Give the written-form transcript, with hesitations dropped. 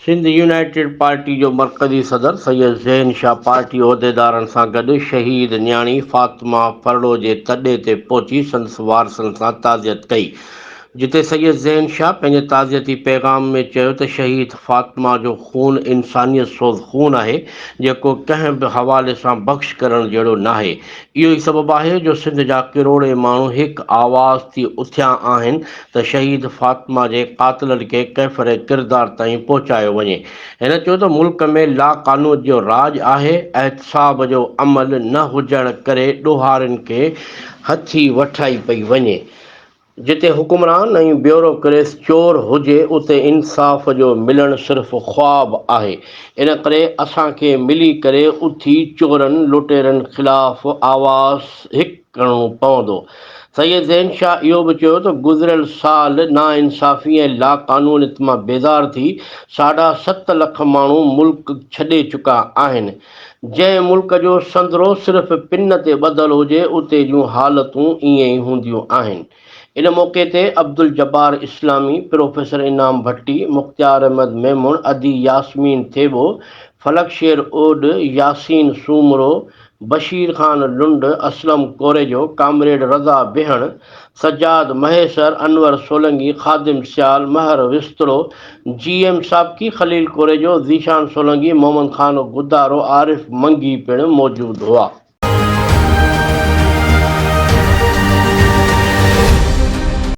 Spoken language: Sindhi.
سنڌ يونائيٽيڊ پارٽي جو مرڪزي صدر سيد زين شاهه پارٽي عهديدارن سان گڏ شهيد نياڻي فاطمه ڦرڙو جي تڏي تي پهچي سندس وارثن سان تعزيت ڪئي جتي سيد زين شاهه پنهنجي تعزيتي پيغام ۾ چيو ته شهيد فاطمه جو خون انسانيت سوز خون آهي جيڪو ڪنهن به حوالي سان بخش ڪرڻ جهڙو ناهي اهو ئي سبب آهي جو سنڌ جا ڪروڙين ماڻهو هڪ آواز ٿي اٿيا آهن ته شهيد فاطمه جي قاتلن کي ڪيفر ڪردار تائين پهچايو وڃي. هن چيو ته ملڪ ۾ لاقانونيت جو راڄ آهي، احتساب جو عمل نه هجڻ ڪري ڏوهارين کي هٿي وٺرائي پئي وڃي. جتي حڪمران ۽ بيوروڪريس چور هجي اتي انصاف جو ملڻ صرف خواب آهي ان ڪري اسان کي ملي ڪري اٿي چورن لٽيرن خلاف آواز هڪ ڪرڻو پوندو. سيد زين شاهه اهو به چيو ته گذريل سال ناانصافي ۽ لاقانونيت مان بيزار ٿي ساڍا ست لک ماڻهو ملڪ ڇڏي چڪا آهن جنهن ملڪ جو سندرو صرف پن تي ٻڌل هجي اتي جون حالتون ائين ئي هونديون آهن. ان موقعي تي عبدالجبار اسلامي، پروفيسر انعام ڀٽي، مختيار احمد ميمڻ، ادي ياسمين ٿيٻو، فلڪ شير اوڏ، ياسين سومرو، بشير خان لنڊ، اسلم ڪوريجو، ڪامريڊ رضا بيهڻ، سجاد مهيسر، انور سولنگي، خادم سيال، مهر وسطڙو، جي ايم سابقي، خليل ڪوريجو، ذيشان سولنگي، محمد خان غدارو، عارف منگي پڻ موجود هئا.